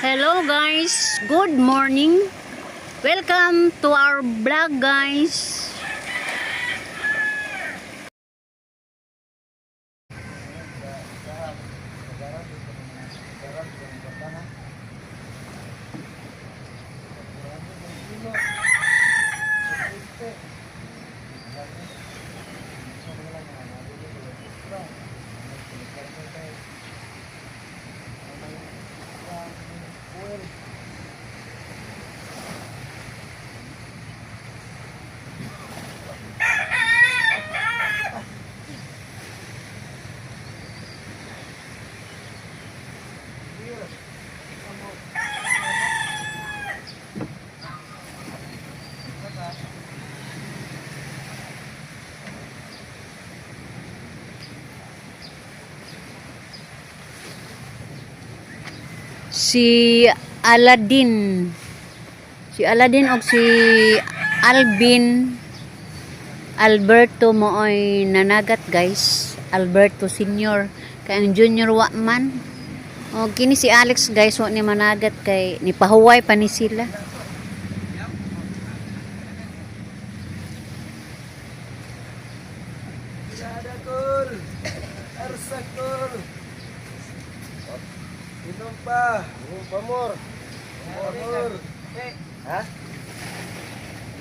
Hello guys, good morning. Welcome to our vlog, guys. Si Aladdin. Si Aladdin og si Alvin Alberto mooy nanagat, guys. Alberto Senior. Kay ang junior wa man. O kini si Alex, guys, wa ni managat kay ni pahuway pa ni sila. Arsakol! Arsakol! Inom pa! Inom pa more! Pamor! Ha?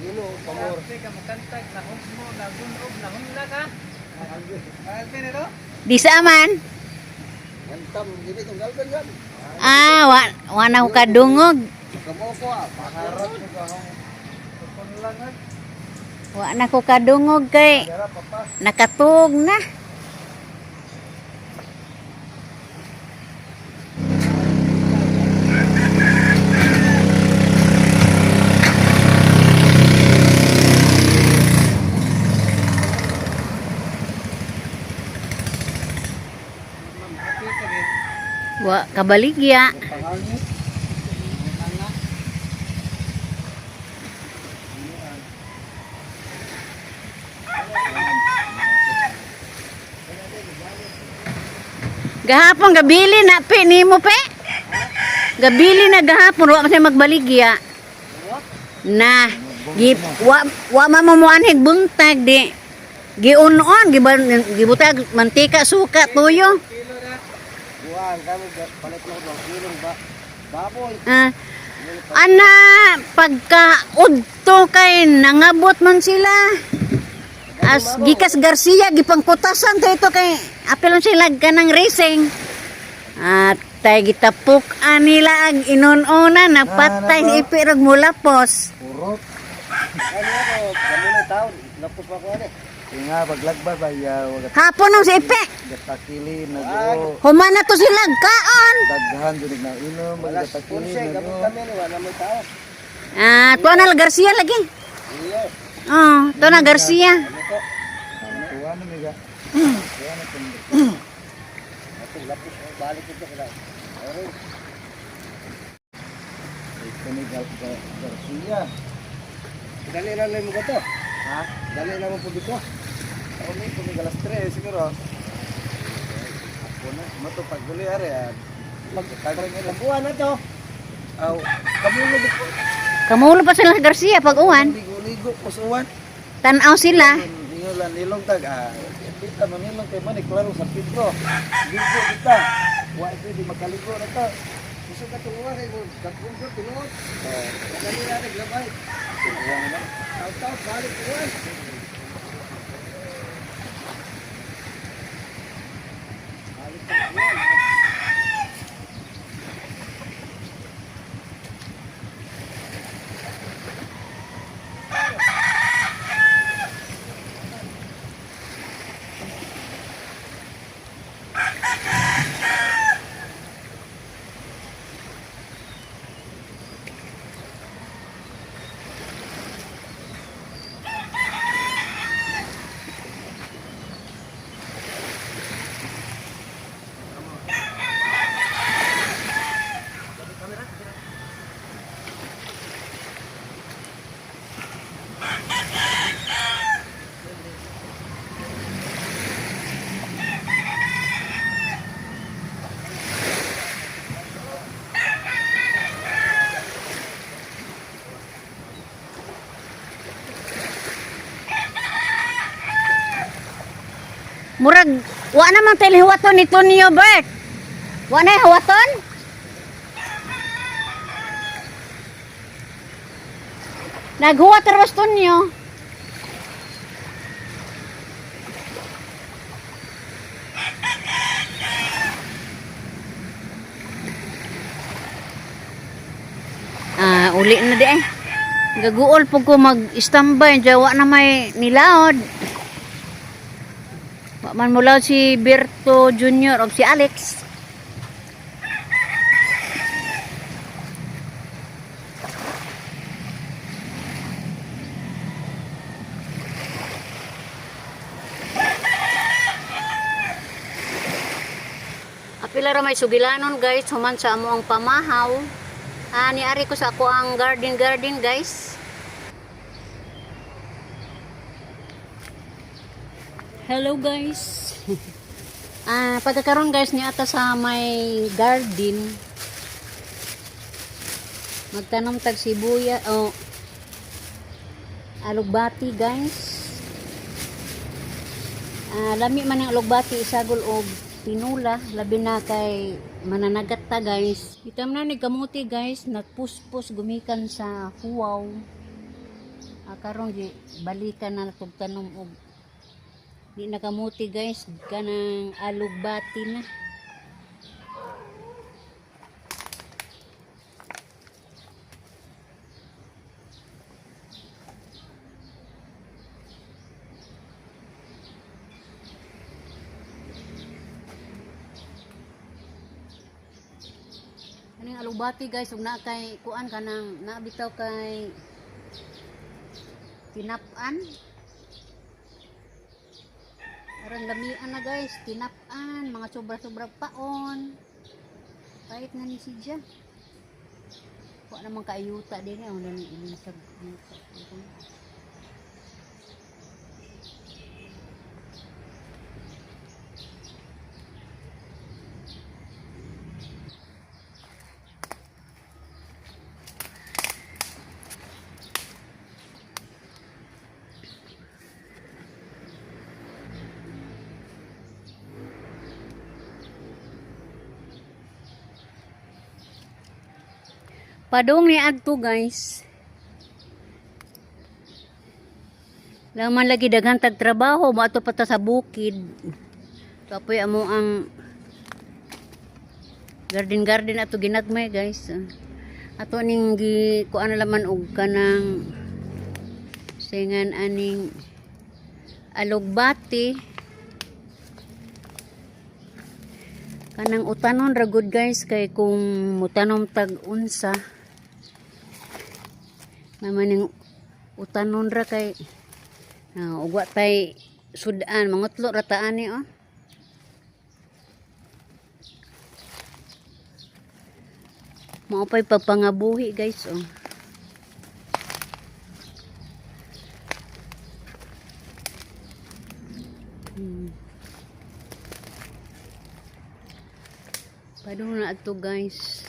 Inom pamor. Di sa man. Gantam, gini kong galban yan. Ah, wa wa na ko kadungog. Kamoko ah. Paharap ko ka akong lang. Wa na ko kadungog kay Dara papa. nakatug na. Wa kabaligya. Pangangit. Gahapon gabili na pe nimo pe. Gabili na gahapon wa man siya magbaligya. Na gi wa wa man mo moanhig buntag di. Giunon gibutag mantika, suka, tuyo. Buwan kami palit mo ng kilong ba. Baboy. Ah, ana pagka udto kay nangabot man sila. As gikas Garcia gipangkutasan to ito kay apil man sila kanang racing. At tay gitapok anila ang inun-una napatay si Ipi rog mulapos. Purot. Ano ako, kami na taon. Lapos pa ko ano. Nga paglagbas ay Hapon nang si Ipi. gatakili nag-o Human na to sila kaon. daghan jud na inom Alas gatakili 11, gabot nag-o kami ni wala may tao. Ah, tuwa na Garcia lagi. Iyo. Oh, tuwa na Garcia. Ano to? Kuha na miga. Atong lapos oh, balik ito kila. Ore. Kani Garcia. Dali na lang mo ko to. Ha? Dali na mo po dito. Ako may kumi alas 3 siguro. Ako na mato paguli are ah. Mag Magbuwan na to. Aw kamulo ko. Kamulo pa sila Garcia pag uwan. Ligo-ligo ko sa uwan. Tanaw sila. Ingon lang nilong tag ah. Kita manilong kay man klaro sa Pedro. Ligo kita. Wa pwede makaligo na ta. Gusto ka tunguan kay mo dagkong ko tinuod. Oh, dali na naglabay. Uwan na. Taw-taw balik uwan. Balik ta uwan. Murag wa naman tayo hiwaton ni Tonyo Bert. Wa na hiwaton? Naghuwat ra bas Tonyo. Ah, uli na di ay. Gaguol po ko mag-standby diya wa na may nilaod. Wa man mulaod si Berto Jr. o si Alex. Apila ra may sugilanon, guys, human sa amo ang pamahaw. Ah, niari ko sa ako ang garden garden, guys. Hello, guys. Ah, pagkakaroon, guys, ni ata sa may garden. Magtanom tag sibuya o alugbati, guys. Ah, lami man ang alugbati isagol og tinula, labi na kay mananagat ta, guys. Itam na ni kamuti, guys, nagpuspos gumikan sa huwaw. Ah, karon gi balikan na natog tanom og di na kamuti, guys, kanang alugbati na. Kaning alugbati, guys, ug naa kay kuan kanang naabitaw kay tinap-an. Aron lamian na, guys, tinap-an, mga sobra-sobra paon. Kahit na ni siya. Wa naman kaayuta din eh, wala nang ilisag yuta. Padong ni adto, guys. Laman lagi daghan tag trabaho, moadto pa ta sa bukid. Kapoy amo ang garden garden ato ginagmay, guys. Ato ning gi kuan na laman og kanang singan aning alugbati, kanang utanon ra gud, guys, kay kung mutanom tag unsa naman ning utanon ra kay ugwa tay sudan, mangutlo ra ta ani oh. Mao pa'y pagpangabuhi, guys, oh. Padung na ato, guys.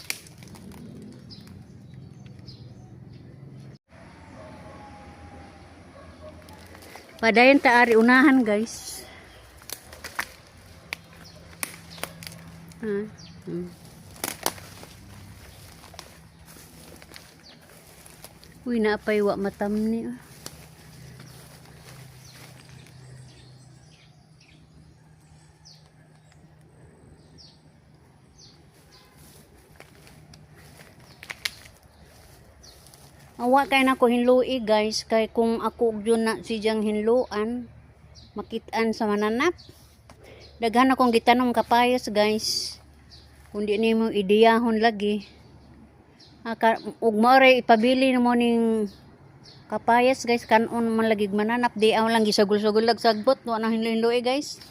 Padayon ta ari unahan, guys. Ha? Uy, naapay wa matamni. Ah. Awa kay na ko hinlui, guys, kay kung ako gyud na siyang hinluan makitaan sa mananap. Daghan akong gitanom kapayas, guys. Kung di nimo ideyahon lagi. Ah, ug mao ray ipabili nimo ning kapayas, guys, kanon man lagi mananap di aw lang gisagol-sagol lag sagbot wa na hinlo-hinloi, guys.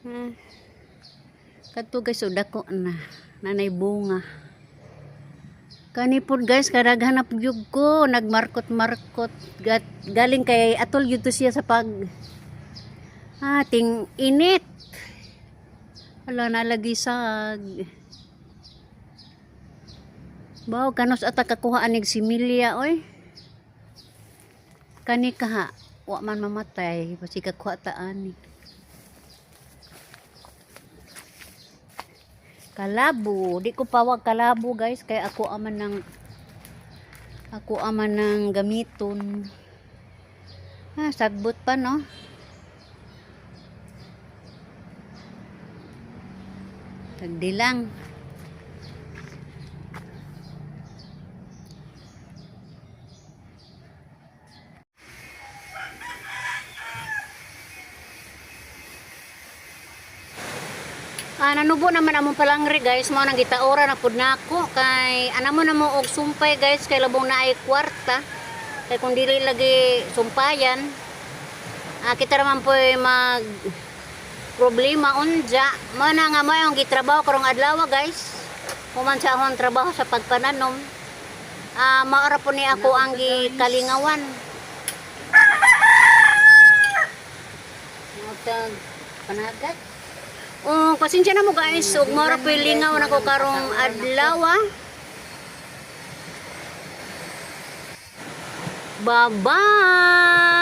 Ah. Kadto, guys, so dako na nanay bunga. Kani pod, guys, kadaghan na gyud ko nagmarkot-markot. Galing kay atol gyud to siya sa pag ting init. Wala na lagi sag. Baw kanos ata kakuha anig similya oy. Kani kaha wa man mamatay basi kakuha ta ani. Kalabo, di ko pawag kalabo, guys, kay ako aman ng gamiton. Ah, sagbot pa, no? Tagdilang. Ah, nanubo naman among palangri, guys, mao nang gitaora na pud nako kay ana mo na mo og sumpay, guys, kay labong naay kwarta. Kay kung dili lagi sumpayan, ah, kita raman po'y mag problema unja. Mao na nga mao ang gitrabaho karong adlaw, guys. Human sa akong trabaho sa pagpananom. Ah, mao ra po ni ako ang gikalingawan. Mao panagat. Oh, pasensya na mo, guys. Ug mao ra po'y lingaw nako karong adlaw. Ah. Bye-bye.